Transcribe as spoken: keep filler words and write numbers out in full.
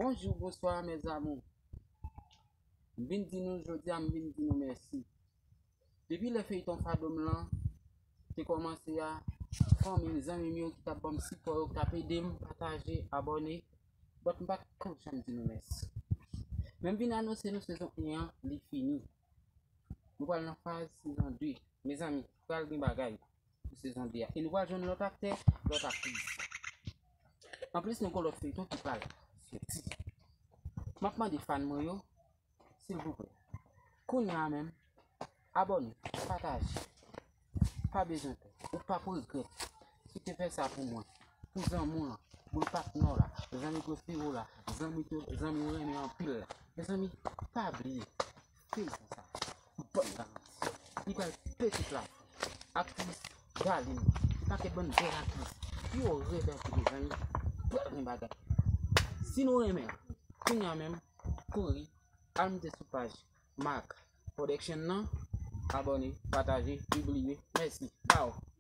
Bonjou, bonswa, mes amours. M vin di nou jodi a, m vin di nou mèsi. Depi lè feyton Fadom lan te kòmanse a, fanmi m, zanmi m yo ki t ap ban m sipò yo, ki t ap ede m, pataje, abòne, but m pa t ko janm di nou mèsi. Men m vin anonse nou sezon en an, li fini. Nou pral nan faz sezon de. Mezanmi, pral gen bagay pou sezon de a. E nou pral jwenn lòt aktè, lòt aktris. Anplis, nou gen lòt feyton ki pral soti. M ap mande fan mwen yo, silvouplè, kounye a menm, abòne, pataje. Pa bezwen pè. Ou p ap regrèt. Si w te fè sa pou mwen, pou zanmi w lan, pou patnè w la, zanmi prefere w la, zanmi ke, zanmi w renmen anpil la. Mezanmi, pa bliye. Feyton sa, bann garanti. Li pral pete plafon. Aktris Darline, pakèt bann bèl aktris. Yo rèd anpil, mezanmi. Pral gen bagay. Si nou renmen, kounye a menm, kouri al moute sou paj Mark Production nan, abòne, pataje, pibliye. Mèsi. Bye.